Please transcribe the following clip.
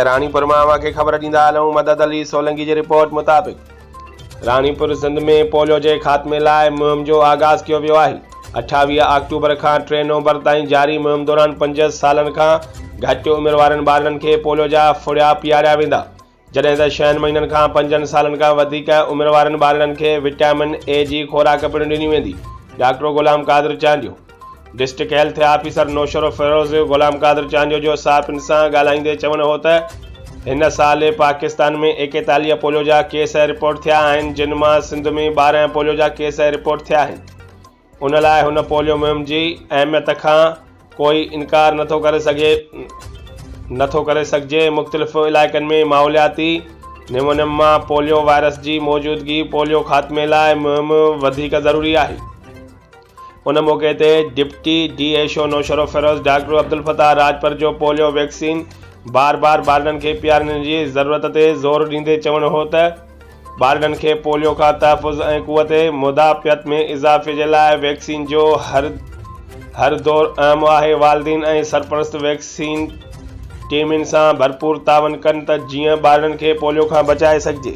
راڻيپور مان اوهان کي خبر ڏيندا هلون مدد علي سولنگي جي رپورٽ مطابق راڻيپور سنڌ ۾ پوليو جي خاتمي لاء مهم جو آغاز ڪيو ويو آهي. 28 آڪٽوبر کان 3 نومبر تائين جاري مهم دوران 5 سالن کان گهٽ عمر وارن ٻارڙن کي پوليو جا ڦڙيا پياريا ويندا. جڏهن ته ڇهن مهينن کان پنجن سالن کان وڌيڪ عمر وارن ٻارڙن کي وٽامن اي جي خوراڪ پڻ ڏني ويندي، doctor Ghulam Qadir Chandio. District health officer Naushahro Feroze Ghulam Qadir Chandio جو صحافين سان ڳالهائيندي چوڻ هو ته هن سال پاڪستان ۾ 41 پوليو جا ڪيس رپورٽ ٿيا آهن جن مان سنڌ ۾ 12 پوليو جا ڪيس رپورٽ ٿيا آهن. ان لاء هن پوليو مهم جي اهميت کان ڪوئي انڪار نٿو ڪري سگهي نٿو ڪري سگهجي مختلف علائقن ۾ ماحولياتي نمونن مان پوليو وائرس جي موجودگي پوليو خاتمي لاء مهم وڌيڪ ضروري آهي ان موقعي تي deputy D H O Naushahro Feroze doctor Abdul Fattah Rajpar جو پوليو ويڪسين بار بار ٻارڙن کي پيارڻ جي ضرورت تي زور ڏيندي چوڻ هو ته ٻارڙن کي پوليو کان تحفظ ۽ قوت مدافعت ۾ اضافي جي لاء ويڪسين جو هر هر دور اهم آهي، والدين ۽ سرپرست ويڪسين ٽيمن سان ڀرپور تعاون ڪن ته جيئن ٻارڙن کي پوليو کان بچائي سگهجي.